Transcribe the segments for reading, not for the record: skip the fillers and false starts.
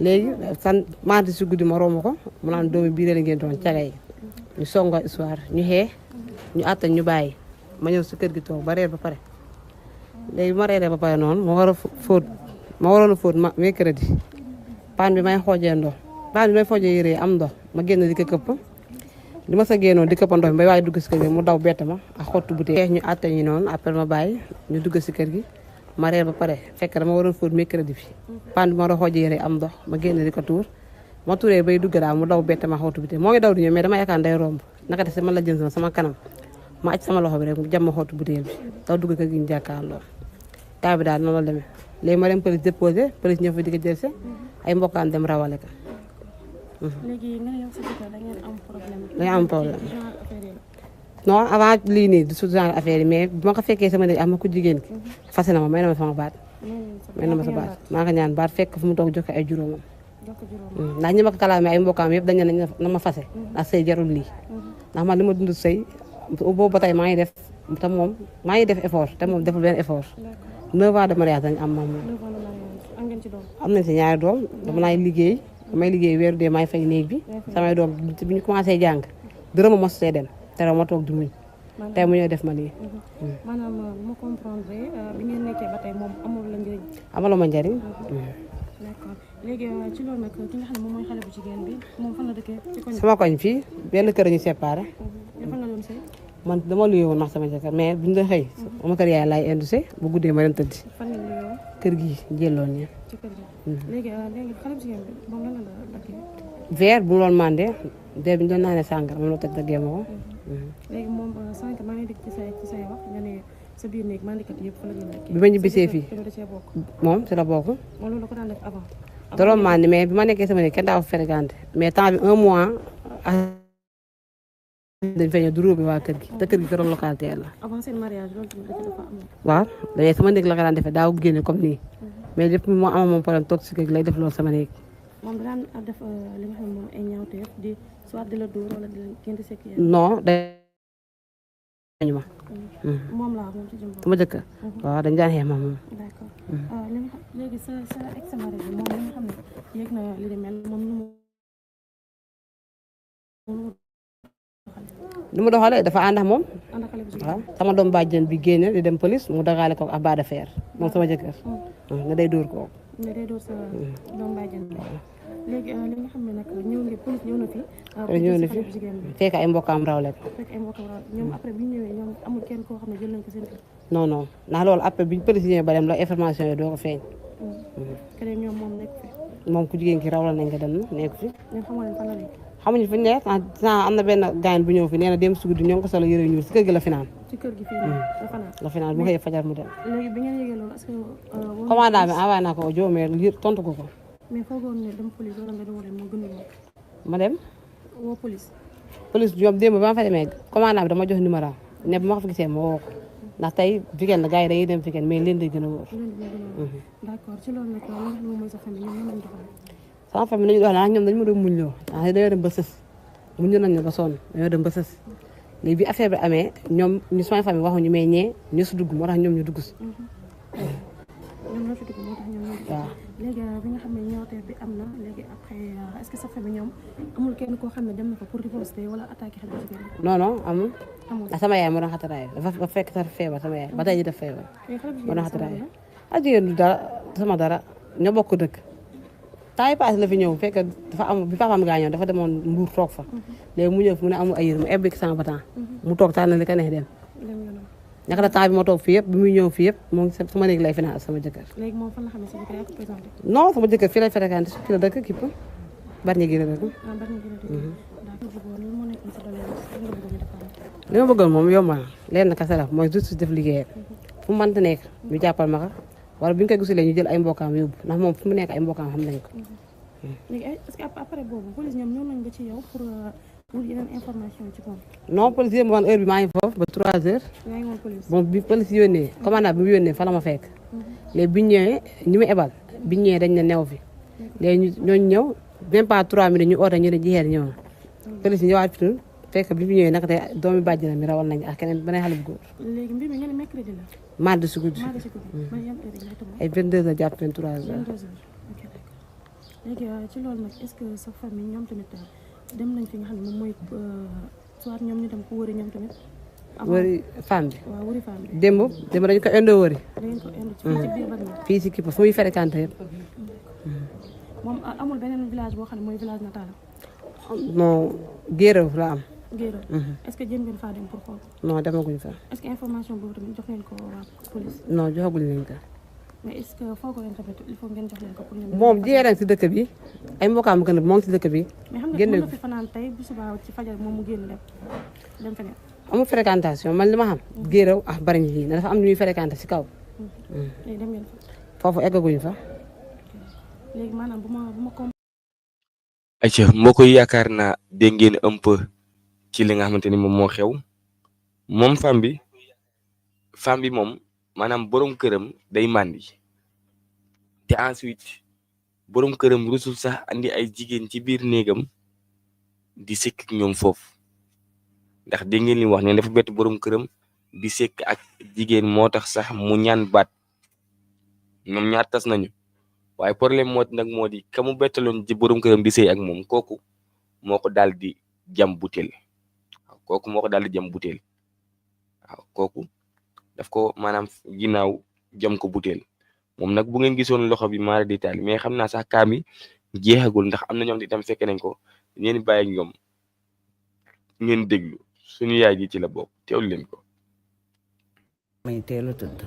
léegi san mardi si guddi ma romb ko mu naan doomi biir la ngeen doon caga yi ñu songo histoire ñu xee ñu àttañ ñu bàyyi ma ñëw si kër gi toog ba reer ba pare léegi ma reeree ba pare noonu ma war a fóot ma waroon a fóot mercredi paan bi may xoojee ndox paan bi may xoojee yére am ndox ma génn di ko këpp di ma sa génnoon di këpp ndox mi bay waaye dugg si kër gi mu daw bett ma ak xottu bu tee ñu àttañ ñu noonu après ma bàyyi ñu dugg si kër gi ma reer ba pare fekk dama waroon fóot mercredi bi paan bi ma doon xoojee yére am ndox ma génn di ko tuur ma turee bay dugg daal mu daw bett ma xottu bu tee moo ngi daw di ñëw mais dama yaakaar day romb naka te si man la jën sama kanam ma aj sama loxo bi rek mu jàmm xottu butéel bi daw dugg kër gi ñu jàkkaarloo kaa bi daal noonu la demee léegi ma dem police déposé police ñëw fa di ko jël si ay mbokkaan dem rawale ko. léegi nga ne yow sa jëkkër da ngeen am problème. da ngeen am problème non avant lii nii du su genre affaire yi mais bu ma ko fekkee sama néeg am na ku jigéen ki fase na ma may na ma sama baat. may na ma sa baat maa ngi ñaan baat fekk fu mu toog jox ko ay juróomam. ndax ñi ma ko kalaamee ay mbokkaam yëpp dañ ne na ma fase ndax sëy jarul lii ndax man li ma dund sëy boobu ba tey maa ngi def te moom maa ngi def effort te moom deful benn effort 9 ans de mariage dañ am moom am nañ si ñaari doom dama naay liggéey damay liggéey weeru dee may fay néeg bi samay doom bi ñu commencé jàng dërëm ma mos see dem te ma toog du muñ tey mu ñëw def ma lii. maanaam ma comprendre bi ngeen nekkee ba tey moom amul la njëriñ. amaloo ma njëriñ. d'accord léegi ci loolu nag ki nga xam ne moom mooy xale bu jigéen bi moom fan la dëkkee ci koñ. sama koñ fii benn kër ñu séparé. fan la doon sëy. man dama luyee woon ndax sama jëkkër mais buñu doon xëy. sama kër yaay laay indusé bu guddee ma dem tëddi. fan nga luyee woon. kër gi jëloon ñi. ci kër gi. léegi xale bu jigéen bi moom lan la dëkkee. verre bu mu doon mandé verre bi ñu doon naanee sàngara moom la tëj dëggee ma ko. léegi moom sànq maa ngi dégg ci say wax nga ne sa biir néeg mandikat yëpp fa la ñu nekkee. bi ma ñibbisee fii moom si la bokk. moom loolu la ko daan def avant. doroon mandi mais bi ma nekkee sama néeg kenn daa fa fréquenté mais temps bi 1 mois dañ feeñee du róobi waa kër gi te kër gi këroon localité la. avant seen mariage loolu tamit dafa am. waaw dañuy sama néeg la ko daan defee daaw génne comme nii mais depuis moo amoon moom problème toog si kër gi lay def loolu sama néeg. moom daan def li nga xam ne moom ay ñaawteef di soit di la dóor wala di la génn sekk non dañu ma. moom laa moom ci jëm. sama jëkkër waaw dañu daan xeex ma moom. d'accord li nga xam léegi sa ex mari bi moom li nga xam ne yéeg na li di mel moom lu mu doxalee dafa ànd ak moom. ànd ak xale bu jigéen. waaw sama doom bàjjen bi génne di dem police mu dagaale ko ak bas de fer moom sama jëkkër. nga day dóor kooku. nga day dóor sa doom bàjjen bi. léegi li nga xam ne nag ñëw nga police ñëw na fi. ñëw na fi fekk ay mbokkaam rawle ko. fekk ay mbokkaam rawle ñoom après bi ñu ñëwee ñoom amul kenn koo xam ne jël nañ ko seen kër. non non ndax loolu après biñ police ñëwee ba dem la information yi doo ko feeñ. keneen ñoom moom nekk fi. moom ku jigéen ki rawla nañ ko dem na nekk fi. ñoom xamoo leen fan la nekk. xamuñu fi ñu nekk am na benn gaañ bu ñëw fi nee na dem si guddi ñoo ngi ko solo yëre ñuul si kër gi la finaan. ci kër gi fii nii la fanaan. la finaan bu xëyee fajar mu dem. léegi bi ngeen yëgee loolu est-ce que. commandant bi envoyé naa ko audio mais tontu ko ko. mais foogoon ne dem police wala nga doon dem moo gën a yomb. ma dem. woo police. police ñoom démb ba ma fa demee commandant bi dama jox numéro ne bu ma ko fa gisee ma woo ko ndax tey weekend la gars yi dañuy dem weekend mais leen day gën a wóor. d'accord ci loolu nag li nga xam ne moom mooy sa famille ñoom ñoo leen doxalee. sama famille nañu dox ndax ñoom dañu ma doon muñ loo ndax dañoo dem ba sës muñ nañ ne ba sonn dañoo dem ba sës léegi bi affaire bi amee ñoom ñu sama famille waxuñu mais ñee ñu si dugg moo tax ñoom ñu dugg si. ñoom ñoo fi dugg moo tax ñoom ñoo dugg. waaw léegi bi nga xam ne ñaawteef bi am na léegi après est-ce que sa famille ñoom amul kenn koo xam ne dem na ko pour riposter wala attaquer xale bu jigéen bi. non non amul. amul ndax sama yaay moo doon xataraay dafa fekk sax feebar sama yaay ba tey ji def feebar. mais xale bu moo doon jigéen xataraay ak jigéen du dara sama dara ñoo bokk dëkk. temps yi passé la fi ñëw fekk dafa am bi papaam gaañoo dafa demoon Mbuur toog fa léegi mu ñëw fi mu ne amul ay yére mu ebbi sans batan mu toog taal na li ka neex dem ñaka la temps bi ma toog fii yëpp bi muy ñëw fii yëpp moom sama néeg lay finance sama jëkkër. léegi moom fan la xam ne sa jëkkër yaa ko présenté. non sama jëkkër fii lay fréquenté fii la dëkk kipp bari ñi gi la dëkk. ah bari na li ma bëggoon moom yomb na leen kese la mooy justice def liggéeyam fu mu mënta nekk ñu jàppal ma ko wala bu ñu koy gisulee ñu jël ay mbokkaam yóbbu ndax moom fu mu nekk ay mbokkaam xam nañ ko. léegi est-ce que après boobu police ñoom ñëw nañ ba ci yow pour wut yeneen information ci moom. non police yéen man heure bi maa ngi foofu ba 3 heures. yaa ngi woon police. bon bi police yónnee commandant bi mu yónnee fa la ma fekk. léegi bi ñu ñëwee ñu mu ebal bi ñu ñëwee dañ ne new fi léegi ñooñu ñëw même pas 3 minutes ñu oote ñu ne jixeer ñëw na. police ñëwaat fi fekk bi mu ñëwee naka tey doomi bàjjina mi rawal nañ ak keneen beneen xale bu góor. léegi mbir mi nga ne mercredi la. mardi si guddi mardi si guddi. ba yan heure exactement. ay 22 heures jàpp 23 heures. 22 heures ok d'accord. léegi ci loolu nag est-ce que sa famille ñoom tamit dem nañ fi nga xam ne moom mooy soit ñoom ñu dem ko wëri ñoom tamit. wëri femme bi. waaw wëri femme bi. démb dañu ko indoo wëri. da ngeen ko indi ci biir Bargny. fii si kii fu muy fréquenté yëpp. moom amul beneen village boo xam ne mooy village natal. non Guéréo la am. Guéréo. est-ce que jéem ngeen faa dem pour xool. non demaguñ fa. est-ce que information boobu tamit jox ngeen ko waa police. non joxaguñ leen ko. mais est-ce que foogoo leen tamit il faut ngeen jox leen ko pour ñoom. moom jigéen si dëkk bi ay mbokkaam gën a moo ngi si dëkk bi. mais xam nga mën na fi fanaan tey bu subaa ci fajar moom mu génn dem feneen. amul fréquentation man li ma xam. Guéréo ak Bargny fii dafa am ñuy fréquenté si kaw. léegi dem ngeen fa. foofu eggaguñ fa. léegi maanaam bu ma ayca mbokk yi yaakaar naa dégg ngeen un peu ci li nga xamante ni moom moo xew moom femme bi moom maanaam borom këram day màndi te ensuite borom këram rusul sax andi ay jigéen ci biir néegam di sekk ak ñoom foofu ndax dégg ngeen li wax ne dafa bett borom këram di sekk ak jigéen moo tax sax mu ñaan baat ñoom ñaar tas nañu. waaye problème moo di ka mu bettaloon ci borom këram di sëy ak moom kooku moo ko daal di jam butéel waaw kooku daf ko maanaam ginnaaw jam ko butéel moom nag bu ngeen gisoon loxo bi maara di taali mais xam naa sax kaa mi jeexagul ndax am na ñoom itam fekke nañ ko ñeen bàyyi ak ñoom ngeen déglu suñu yaay ji ci la bokk teewlu leen ko. may teel a tëdd.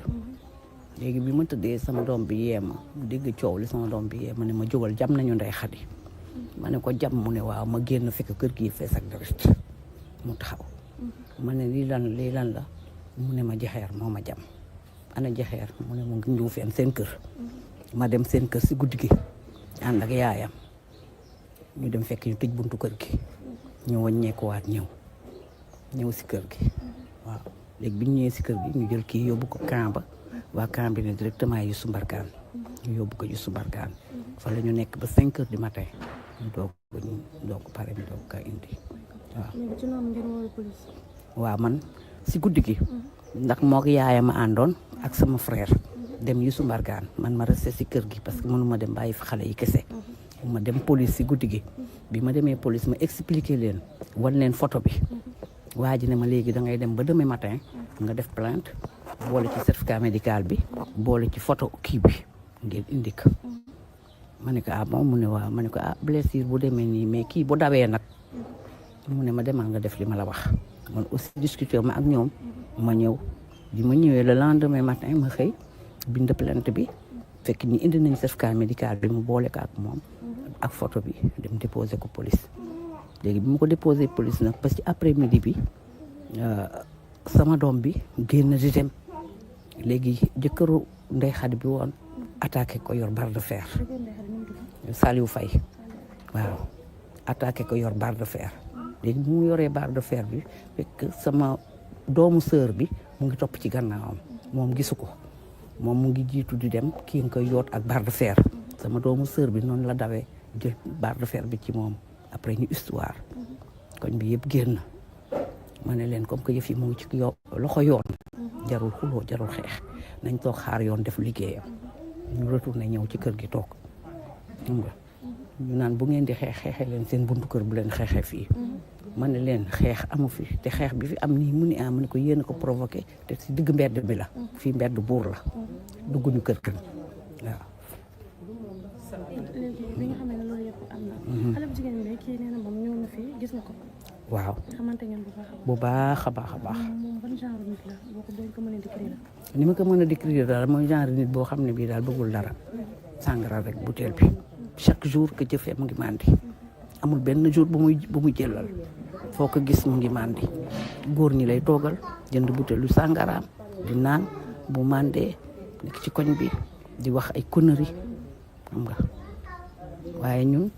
léegi bi ma tëddee sama doom bi yee ma mu dégg coow li sama doom bi yee ma ne ma jógal jam nañu Ndeye Khady ma ne ko jam mu ne waaw ma génn fekk kër gi fees ak deret mu taxaw ma ne lii lan la mu ne ma jaxeer moo ma jam ana jaxeer mu ne mu ngi ñëw fenn seen kër ma dem seen kër si guddi gi ànd ak yaayam ñu dem fekk ñu tëj buntu kër gi ñu wàññeekuwaat ñëw si kër gi waaw léegi bi ñu ñëwee si kër gi ñu jël kii yóbbu ko camp ba waa camp bi ne directement Youssou Mbargane ñu yóbbu ko Youssou Mbargane fa la ñu nekk ba 5 heures du matin ñu doog pare ñu doog ka indi waaw. léegi ci noonu ngeen woowee police. waaw man si guddi gi ndax moog yaayam ma àndoon ak sama frère dem Youssou Mbargane man ma resté si kër gi parce que mënuma dem bàyyi fa xale yi kese ma dem police si guddi gi bi ma demee police ma expliqué leen wan leen photo bi waa ji ne ma léegi da ngay dem ba demain matin nga def plainte boole ci certificat médical bi boole ci photo kii bi ngeen indi ko ma ne ko bon mu ne waaw ma ne ko blessure bu demee nii mais kii bu dawee nag mu ne ma demal nga def li ma la wax man aussi discuter ma ak ñoom ma ñëw bi ma ñëwee le lendemain matin ma xëy bind plainte bi fekk ñi indi nañ certificat médical bi mu boole ko ak moom ak photo bi dem déposer ko police léegi bi ma ko déposer police nag parce que après midi bi sama doom bi génn di dem léegi jëkkëru Ndeye Khady bi woon attaqué ko yor barre de fer Saliou Faye waaw attaqué ko yor barre de fer léegi bu mu yoree barre de fer bi fekk sama doomu sœur bi mu ngi topp ci gannaawam moom gisu ko moom mu ngi jiitu di dem kii nga koy yoot ak barre de fer sama doomu sœur bi noonu la dawee jël barre de fer bi ci moom après ñu histoire koñ bi yëpp génn ma ne leen comme que yëf yi mu ngi ci loxo yoon jarul xuloo jarul xeex nañ toog xaar yoon def liggéeyam ñu retourné ñëw ci kër gi toog xam nga ñu naan bu ngeen di xeexee leen seen buntu kër bu leen xeexee fii ma ne leen xeex amu fi te xeex bi fi am nii mu ni am ne ko yéen a ko provoqué te si digg mbedd bi la fii mbedd buur la dugguñu kër waaw. léegi bi nga xam ne loolu yëpp am na. xale bu jigéen bi kii nee na moom ñëw na fi gis na ko. waaw xamante ngeen bu baax a baax a baax. moom ban genre nit la boo ko mën a décrire. ni ma ko mën a décrire daal mooy genre nit boo xam ne bii daal bëggul dara sàngara rek butéel bi chaque jour que jëfee mu ngi màndi amul benn jour bu muy jëlal foo ko gis mu ngi màndi góor ñi lay toogal jënd butéelu sàngaraam di naan bu màndee nekk ci koñ bi di wax ay conneries xam nga waaye ñun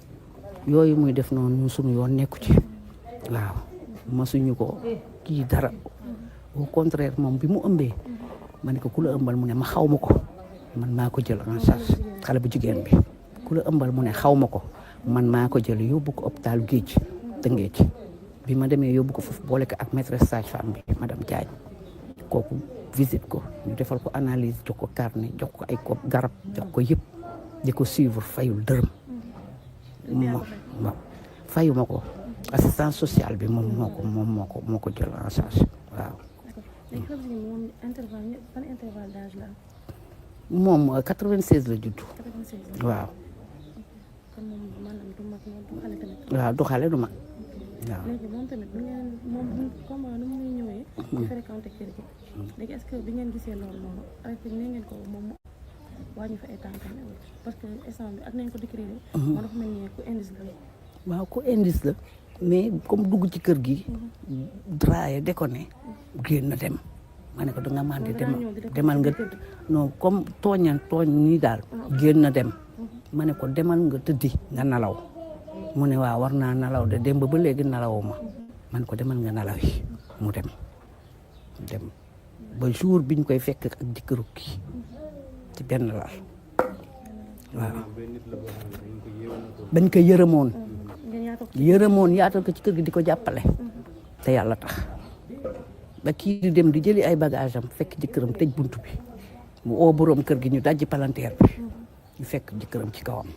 yooyu muy def noonu ñun suñu yoon nekku ci waaw masuñu ko kii dara au contraire moom bi mu ëmbee ma ne ko ku la ëmbal mu ne ma xaw ma ko man maa ko jël en charge xale bu jigéen bi ku la ëmbal mu ne xaw ma ko man maa ko jël yóbbu ko hôpital Géej Tëngéej bi ma demee yóbbu ko foofu boole ko ak maîtresse sage-femme bi madame Diagne kooku visite ko ñu defal ko analyse jox ko carnet jox ko ay ko garab jox ko yëpp di ko suivre fayul dërëm fayuma ko assistance sociale bi moom moo ko jël en charge waaw. léegi xale bu jigéen moom intervalle ban intervalle d'âge la am. moom 96 la judd. 96 waaw. kon moom maanaam du mag moom du xale tamit. waaw du xale du mag waaw. léegi moom tamit bi ngeen moom comme nu muy ñëwee. di fréquenté kër gi. léegi est-ce que bi ngeen gisee loolu noonu arrêté nee ngeen ko moom mu wàññi fa ay tànkam parce que instant bi ak nañ ko décrire. moo dafa mel ni ku indice la. waaw ku indice la mais comme dugg ci kër gi. draaye déconné génn dem. ma ne ko danga màndi demal nga non comme tooñ nii daal génn dem. ma ne ko demal nga tëddi nga nalaw mu ne waaw war naa nalaw de démb ba léegi nalawuma man ko demal nga nalaw yi mu dem ba jour biñ koy fekk ak jëkkëru kii ci benn lal waaw bañ ko yërëmoon yaatal ko ci kër gi di ko jàppale te yàlla tax ba kii di dem di jëli ay bagage am fekk jëkkëram tëj buntu bi mu oo borom kër gi ñu dajji palanteer bi ñu fekk jëkkëram ci kawam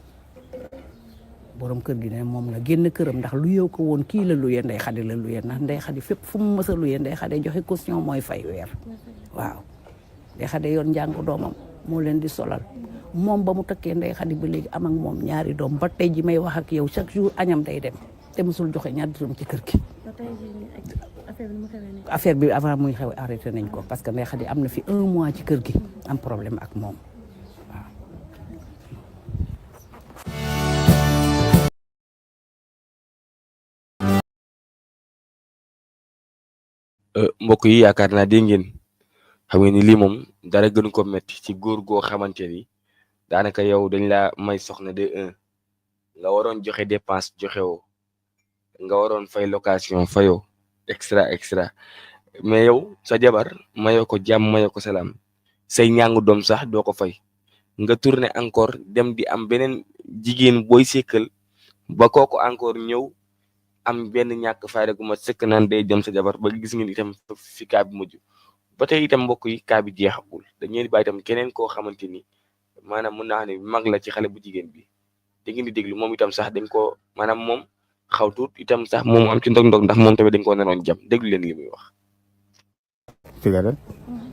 borom kër gi ne moom la génn këram ndax lu yow ko woon kii la luye Ndeye Khady la luye ndax Ndeye Khady fépp fu mu mës a luye Ndeye Khady joxe caution mooy fay weer waaw Ndeye Khady yoon njàng doomam moo leen di solal moom ba mu takkee Ndeye Khady ba léegi am ak moom ñaari doom ba tey ji may wax ak yow chaque jour añam day dem te mësul joxe ñaar dërëm ci kër gi. affaire bi avant muy xew arrêté nañ ko parce que Ndeye Khady am na fi 1 mois ci kër gi am problème ak moom. mbokk yi yaakaar naa dégg ngeen xam ngeen ni lii moom dara gënu ko metti ci góor goo xamante ni daanaka yow dañ la may soxna de 1 nga waroon joxe dépense joxe woo nga waroon fay location fayoo extra mais yow sa jabar mayoo ko jàmm mayoo ko salaam say ñàngu doom sax doo ko fay nga tourné encore dem di am beneen jigéen booy sekkal ba kooku encore ñëw am benn ñàkk fayda gu ma sëkk naan day dem sa jabar ba gis ngeen itam fi kaa bi mujj ba tey itam mbokk yi kaa bi jeexagul dañu leen di bàyyi itam keneen koo xamante ni maanaam mun naa xam ne mag la ci xale bu jigéen bi da ngeen di déglu moom itam sax dañ ko maanaam moom xaw tuut itam sax moom am ci ndog-ndog ndax moom tamit dañ ko naroon jam déglu leen li muy wax. cigarette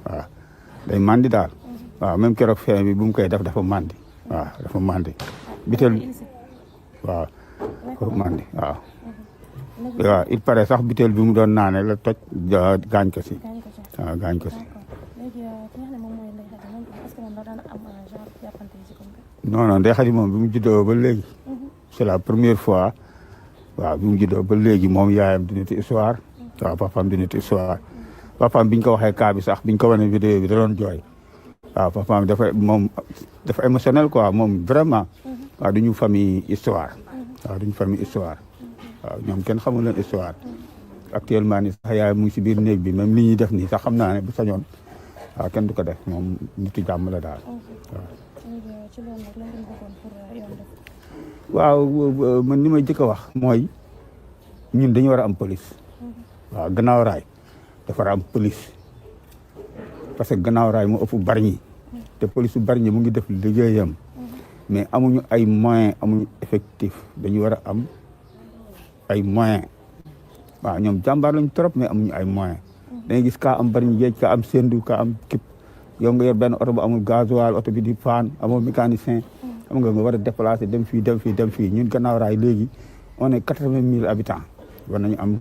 waaw day mandi daal waaw même keroog fin bi bu mu koy def dafa mandi waaw dafa mandi bitel waaw dafa mandi waaw. waaw il paraît sax butéel bi mu doon naane la toj gaañ ko si waaw gaañ ko si. non Ndeye Khady moom bi mu juddoo ba léegi c'est la première fois waaw bi mu juddoo ba léegi moom yaayam di nitu histoire waaw papaam di nitu histoire papaam biñ ko waxee cas bi sax biñ ko wane vidéo bi da doon jooy waaw papaam dafa émotionnel quoi moom vraiment waaw du ñu famille histoire waaw du ñu famille histoire. waaw ñoom kenn xamul leen histoire actuellement ni sax yaay mu ngi si biir néeg bi même li ñuy def nii sax xam naa ne bu sañoon waaw kenn du ko def moom nitu jàmm la daal waaw. man li may jëkk a wax mooy ñun dañu war a am police waaw gannaaw raay dafa war a am police parce que gannaaw raay moo ëpp Bargny te police bu Bargny mu ngi def liggéeyam mais amuñu ay moyens amuñu effectif dañu war a am ay moyens waaw ñoom jàmbaar lañu trop mais amuñu ay moyens dañuy gis ka am Bargny géej ka am sendu ka am kip yow nga yor benn oto bu amul gasoil oto bi di paan amoo mécanicien xam nga war a déplacer dem fii ñun gannaaw raay léegi on est 80 000 habitants war nañu am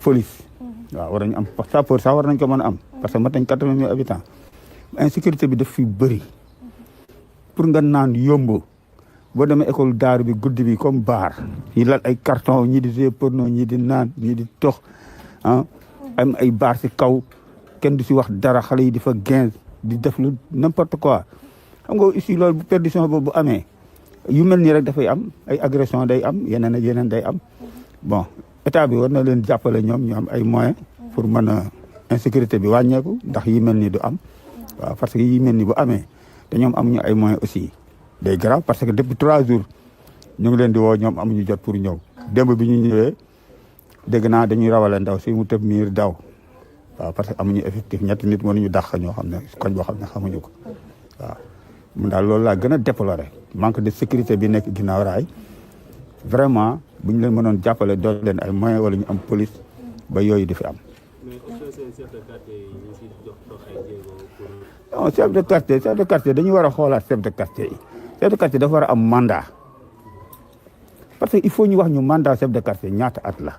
police waaw war nañu am sapeur sax war nañ ko mën a am parce que mat nañ 80 000 habitants insécurité bi daf fi bëri pour nga naan yomb boo demee école daaru bi guddi bi comme bar yi lal ay carton ñii di jouer porno ñii di naan ñii di tox am ay bar si kaw kenn du si wax dara xale yi di fa gain di def lu n'importe quoi xam nga ici loolu bu perdition boobu bu amee yu mel nii rek dafay am ay agression day am yeneen ak yeneen day am bon état bi war na leen jàppale ñoom ñu am ay moyens pour mën a insécurité bi wàññeeku ndax yi mel nii du am waaw parce que yi mel nii bu amee te ñoom amuñu ay moyens aussi day grave parce que depuis 3 jours ñu ngi leen di woo ñoom amuñu jot pour ñëw démb bi ñu ñëwee dégg naa dañuy rawale ndaw si mu tëb miir daw waaw parce que amuñu effectif ñetti nit mënuñu dàq ñoo xam ne koñ boo xam ne xamuñu ko waaw mun daal loolu laa gën a déploré manque de sécurité bi nekk ginnaaw raay vraiment bu ñu leen mënoon jàppale doon leen ay moyens wala ñu am police ba yooyu di fi am. non chef de quartier dañu war a xoolaat chef de quartier yi chef de quartier dafa war a am mandat parce que il faut ñu wax ñu mandat chef de quartier ñaata at la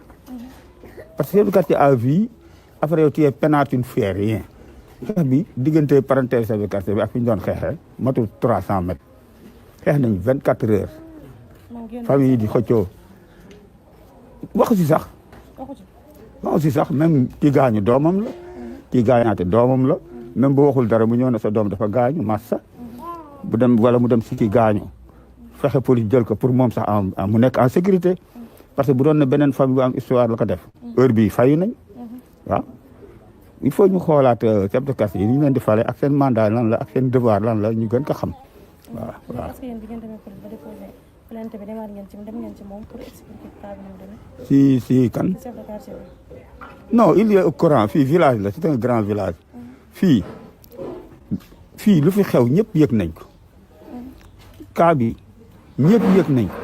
parce que chef de quartier à vie après yow tu es peinard, tu ne fais rien. xeex bi diggante parenthèse chef de quartier bi ak fi ñu doon xeexee matul 300 mètres xeex nañ 24 heures famille yi di xëccoo waxu si sax même ki gaañu doomam la kii gaañaate doomam la même bu waxul dara mu ñëw na sa doom dafa gaañu massa bu dem wala mu dem si ki gaañu fexe police jël ko pour moom sax mu nekk en sécurité parce que bu doon ne beneen famille bu am histoire la ko def heure bi fayu nañ waaw il faut ñu xoolaat chef de quartier yi ñu leen di fale ak seen mandat lan la ak seen devoir lan la ñu gën ko xam waaw waaw. est-ce que yéen bi ngeen demee police ba déposé plainte bi demaat ngeen ci moom pour expliquer cas bi nu mu demee. si kan. chef de quartier bi. non il est au courant fii village la c'est un grand village fii lu fi xew ñëpp yëg nañ ko cas bi ñëpp yëg nañ ko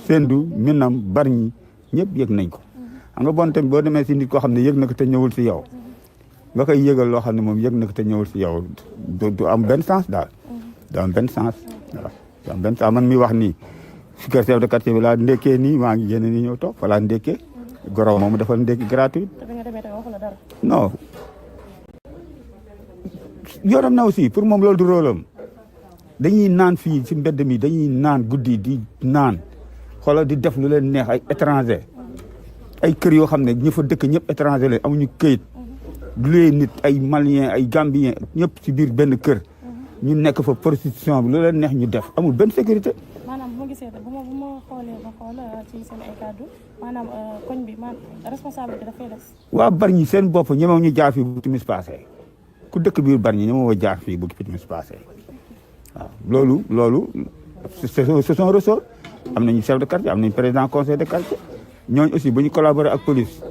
Sendou Minam Bargny ñëpp yëg nañ ko xam nga bon tamit boo demee si nit koo xam ne yëg na ko te ñëwul si yow nga koy yëgal loo xam ne moom yëg na ko te ñëwul si yow du am benn sens daal du am benn sens waaw du am benn sens man mi wax nii si kër chef de quartier bi laa ndekkee nii maa ngi génn ni ñëw toog fa laa ndekkee goro moom defal ndekki gratuit non yoram na aussi pour moom loolu du rôle am dañuy naan fii si mbedd mi dañuy naan guddi di naan xoolal di def lu leen neex ay étranger ay kër yoo xam ne ñi fa dëkk ñëpp étranger leen amuñu këyit du leen nit ay malien ay gambien ñëpp ci biir benn kër ñu nekk fa prostitution bi lu leen neex ñu def amul benn sécurité. maanaam bu ma gisee bu ma xoolee ba xool ci seen ay kàddu maanaam koñ bi responsabilité dafay des. waa Bargny seen bopp ñemew ñu jaar fii bu timis passé ku dëkk biir Bargny ñemew jaar fii bu timis passé waaw loolu c'est son ressort am nañu chef de quartier am nañu président conseil de quartier ñooñu aussi bu ñu collaborer ak police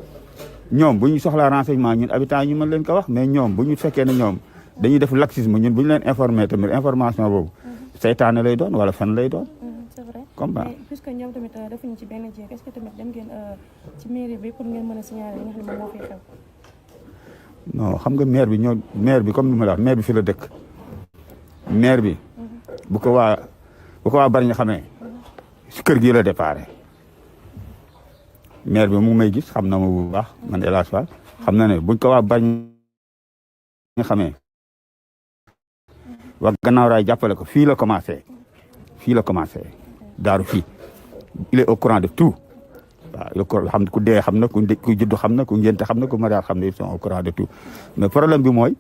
ñoom bu ñu soxlaa renseignement ñun habitants ñu mën leen ko wax mais ñoom bu ñu fekkee ne ñoom dañuy def laxisme ñun bu ñu leen informer tamit information boobu seytaane lay doon wala fen lay doon. c'est vrai comme mais puisque ñoom tamit defuñu ci benn jéeg est-ce que tamit dem ngeen ci mairie bi pour ngeen mën a signaler li nga xam ne moo fi xew. non xam nga maire bi comme ni ma la wax maire bi fi la dëkk maire bi bu ko waa Bargny xamee si kër gi la déparé maire bi mu ngi may gis xam na ma bu baax man El Hadj Fall xam na ne buñ ko waa Bargny xamee waa gannaaw raay jàppale ko fii la commencé daaru fii il est au courant de tout waaw xam ku dee xam na ku judd xam na ku ngénte xam na ku mariage xam na ils sont au courant de tout mais problème bi mooy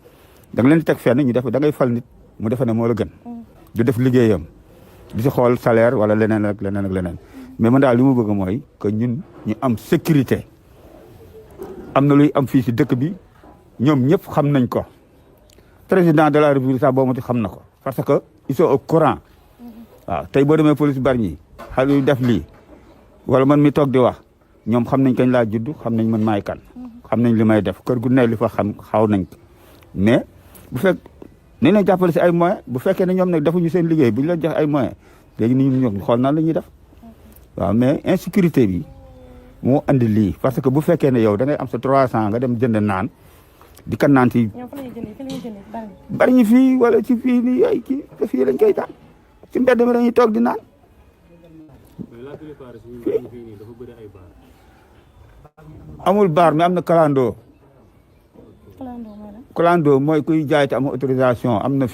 da nga leen teg fenn ñu def da ngay fal nit mu defe ne moo la gën du def liggéeyam di si xool salaire wala leneen ak leneen mais man daal li mu bëgg mooy que ñun ñu am sécurité am na luy am fii si dëkk bi ñoom ñëpp xam nañ ko président de la république sax boo mati xam na ko parce que ils sont au courant waaw tey boo demee police Bargny xale yu def lii wala man mi toog di wax ñoom xam nañ kañ laa judd xam nañ man maay kan xam nañ li may def kër gu ne li fa xam xaw nañ ko mais bu fekk nañ leen jàppale si ay moyens bu fekkee ne ñoom nag defuñu seen liggéey bu ñu leen jox ay moyens léegi ni ñoom xool nan la ñuy def waaw mais insécurité bi moo andi lii parce que bu fekkee ne yow da ngay am sa 300 nga dem jënd naan di kan naan ci Bargny fii wala ci fii nii ay kii fii lañ koy daan ci mbedd mi dañuy toog di naan. amul baar mais am na kalandoo. kalandoo mooy kuy jaay te am autorisation am na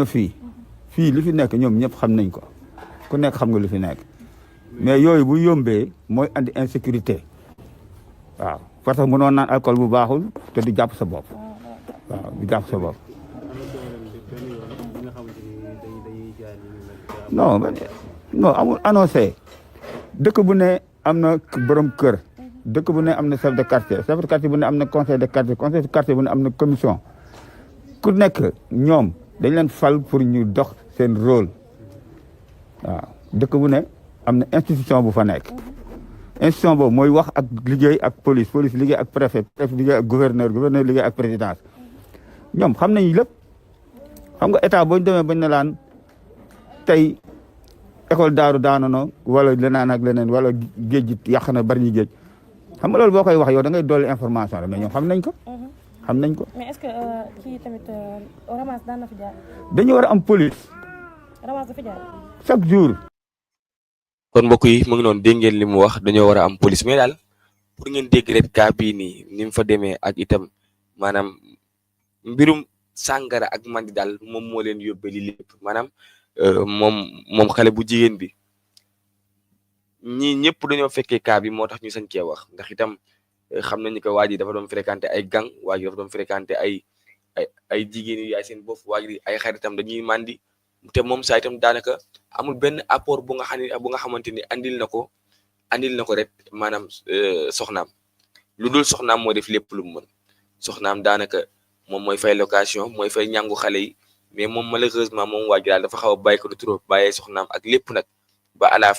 fii fii li fi nekk ñoom ñëpp xam nañ ko ku nekk xam nga li fi nekk mais yooyu bu yombee mooy andi insécurité waaw parce que mënoon naan alcool bu baaxul te du jàpp sa bopp waaw du jàpp sa bopp. non amul annoncé dëkk bu ne am na borom kër dëkk bu ne am na chef de quartier bu ne am na conseil de quartier bu ne am na commission ku nekk ñoom dañ leen fal pour ñu dox seen rôle waaw dëkk bu ne am na institution bu fa nekk institution boobu mooy wax ak liggéey ak police liggéey ak préfet liggéey ak gouverneur liggéey ak présidence ñoom xam nañ lépp xam nga état boo demee bañ na laan tey école daaru daanono wala leneen ak leneen wala géej gi yàq na bari ñu géej xam nga loolu boo koy wax yow da ngay dolli information rek mais ñoom xam nañ ko. xam nañ ko. mais est-ce que kii tamit Ramas daan na fi jaar. dañu war a am police. Ramas dafa jaar. chaque jour. kon mbokk yi mu ngi noonu dégg ngeen li mu wax dañoo war a am police mais daal pour ngeen dégg rek kaa bii nii ni mu fa demee ak itam maanaam mbirum sàngara ak mandi daal moom moo leen yóbbee li lépp maanaam moom xale bu jigéen bi ñii ñëpp dañoo fekkee kaa bi moo tax ñu sañ cee wax ndax itam xam nañu ko waa ji dafa doon fréquenté ay gang waa ji dafa doon fréquenté ay jigéen yu yaay seen bopp waa ji ay xaritam dañuy mandi te moom saa itam daanaka amul benn apport bu nga xamante ni andil na ko rek maanaam soxnaam lu dul soxnaam moo def lépp lu mu mën soxnaam daanaka moom mooy fay location mooy fay ñàngu xale yi mais moom malheureusement moom waa ji daal dafa xaw a bàyyi ko du trop bàyyee soxnaam ak lépp nag ba à la